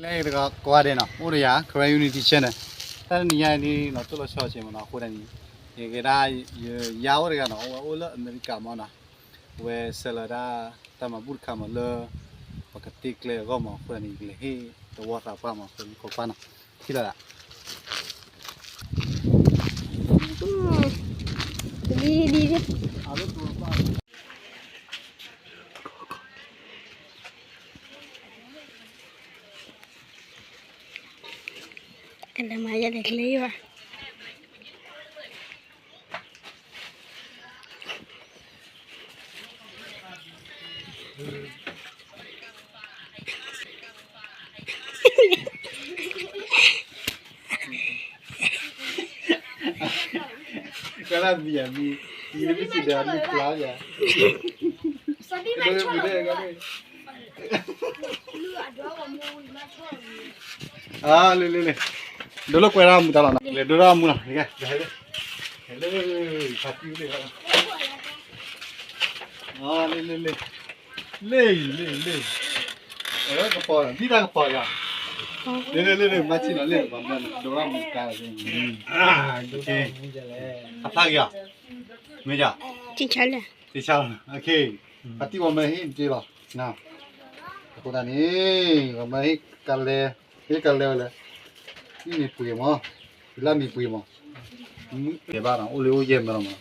လၢတဂၤကိးဂၤဒဲးနီၤ အိၣ်ဒီးယၤ Karen Unity Channel တၢ်တနံၤညါအံၤန့ၣ် လီၤတိၢ်လီၤဆီဆဲးမးနီၤ အဃိဒၣ်န့ၣ် ယကဲဒၣ် ယယါအိၣ်တဂၤနီၤ အဝဲအိၣ်လၢအမဲရကၤမးနီၤ အဝဲဆဲးလီၤဒၣ် တၢ်မၤဘူၣ်တခါမးလၢ ပကတ့ကျဲအဂီၢ်မး အဃိဒၣ်န့ၣ် ယကလဲၤဟ့ၣ်သဝီသးပှၢ်မး အဃိန့ၣ် ခိးကွၢ်နီၤ ထံၣ်လီၤဒၣ် ကလၢမၤယဲၢ်လဲၤကျဲဘၣ် ကလၢမံၤယၤမံၤ မံၤလၢမ့ၢ်စံးဒီးမံၤဖျါယၤ လ့လ့လ့ ဒိလၢကွဲးဒၣ်မူတၢ်လီၤနီၤ လဲၤဒိဒၣ်မူလီၤ လ့ လ့ ဖါတံၢ်လ့ လ့ လ့ လ့ လ့ လ့ လ့ ကပီၤ ဒ်တၢ်ကပီၤယၤ လ့ လ့ လ့ လ့ မၤဆံးလီၤလ့ ပှၤမၢနၤ ဒိဒၣ်မူတၢ်လီၤ အဖျါက့ၤယၤ မ့ၢ်ယၤ သ့ၣ်ဆါလီၤ ဖါတံၢ်ဝဲမၢဟ့ၣ်တ့လီၤ အဃိသတးန့ၣ် ပှၤမၢဟ့ၣ်ကလဲၤ ဟ့ၣ်ကလဲၤဝဲလဲၣ် ဟံၣ်မ့ၢ်ပှ့ၤမး ဖံလၢမ့ၢ်ပှ့ၤမး ယဲဘၣ်နီၤ အိၣ်လၢအိၣ်ယဲၢ်မၢလီၤမး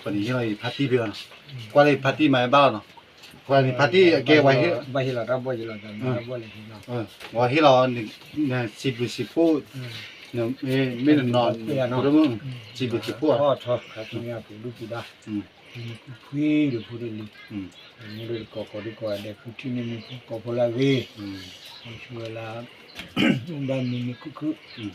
ပှၤန့ၣ်ဟ့ၣ်လီၤအံၤဖါတံၢ်ဖဲအီၤနီၤ ကွၢ်လၢဖါတံၢ်မၤဝဲဘၣ်လီၤနီၤ ပှၤန့ၣ်ဖါတံၢ်အကဲဝဲဟ့ၣ် ဝဲဟ့ၣ်လီၤတၢ်ဘီၣ်ယံၤလီၤ ဝဲဟ့ၣ်လီၤ စံးဘျုးစံးဖှိၣ် မ့ၢ်တနီၤ စံးဘျုးစံးဖှိၣ် ပဒိၣ်ပဒိၣ် မ့ၢ်ဖိခွံဒီးဖိတလံၤ မ့ၢ်ဒိၣ်တကိးကိးဒိၣ်ကိးဂၤဒဲး ဃုထံၣ်န့ၢ်မ့ၢ်ဖိကိးဖိလၢအဂ့ၤ မ့ၢ်ဆိဝဲလၢ ဘၣ်မနုၤမနုၤခုၣ်ခုၣ်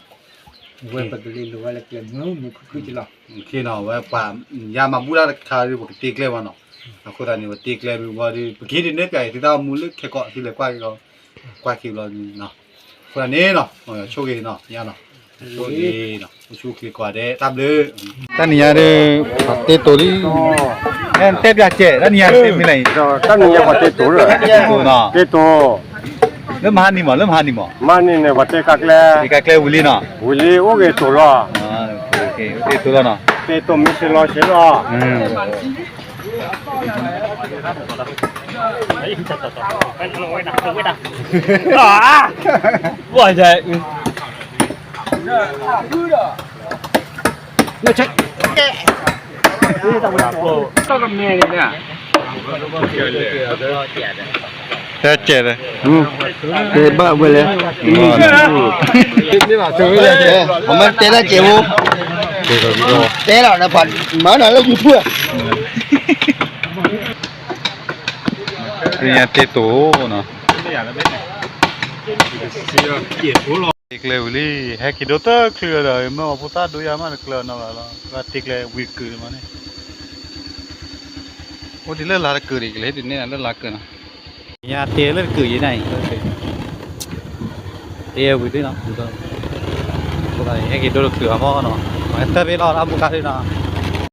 ဝဲပကလဲၤလိာ်ဝဲလၢကျဲမနုၤမနုၤခုၣ်ခုၣ်ကလီၤ ဝဲပှၤ ယါမၤဘူၣ်တၢ်တခါဒီး ပကတ့ကျဲမးနီၤ အဃိသတးန့ၣ် ပတ့ကျဲမ့ၢ်ဝံၤဒီး ပကဟ့ၣ်ဒုးနဲၣ်ပျးအံၤ သုတၢ်အိၣ်မူလၢခဲကိး သုလဲၤကွၢ်က့ၤလီၤ ကွၢ်က့ၤဘျီန့ၣ်နီၤ အဃိသတးန့ၣ်နီၤ ဆိၣ်ဂ့ၤနီၤ ယါနီၤ ဆိၣ်ဂ့ၤနီၤ အိၣ်ဆူၣ်အိၣ်ချ့ကိးဂၤဒဲး တၢ်ဘျုး တၢ်နံၤညါဒီး ပှၤတ့တိၤလံ တဲပျးစဲး တၢ်နံၤညါတ့မံၤလၢအံၤ တၢ်နံၤညါပှၤတ့တိၤလၢ တ့တိၤ တ့တိၤ လၢမဟါနံၤမး လၢမဟါနံၤမး မဟါနံၤန့ၣ် ပှၤတ့ကါကျဲ တ့ကါကျဲဝံၤလံနီၤ ဝံၤလံ အိၣ်ဂ့ၤတိၤလီၤ တ့တိၤလီၤနီၤ တ့တိၤမ့ၢ်စ့လီၤစ့လီၤ တဲကဲးလဲၣ် တဲဘၣ်ဝဲလဲၣ် အမ့ၢ်တဲတၢ်ကဲးဖိ တဲလီၤဒီးပှၤမၤနၤလၢ YouTube သ့ၣ်ညါတ့တိၤနီၤ တ့ကျဲဝံၤလံ ဟဲက့ၤဒိတချုးဒီး မ့ၢ်အီၤဖိသၣ်ဒိယါမးတကျၢၤနီၤလီၤ တ့ကျဲဝံၤတကုာ်မးန့ၣ် အိၣ်ဒ်လၢလါတကုာ်ဒံး ကလဲၤဟ့ၣ်ဒုးနဲၣ်လၢလါကုာ်နီၤ ညါတ့လၢတကုာ်ယဲၢ်န့ၣ် တ့ဝံၤသ့ၣ်နီၤ ဟဲက့ၤဒိတချုးအမးနီၤ ဟဲတၢ်ဖဲလီၤတၢ်ဘူၣ်ခါသ့ၣ်နီၤ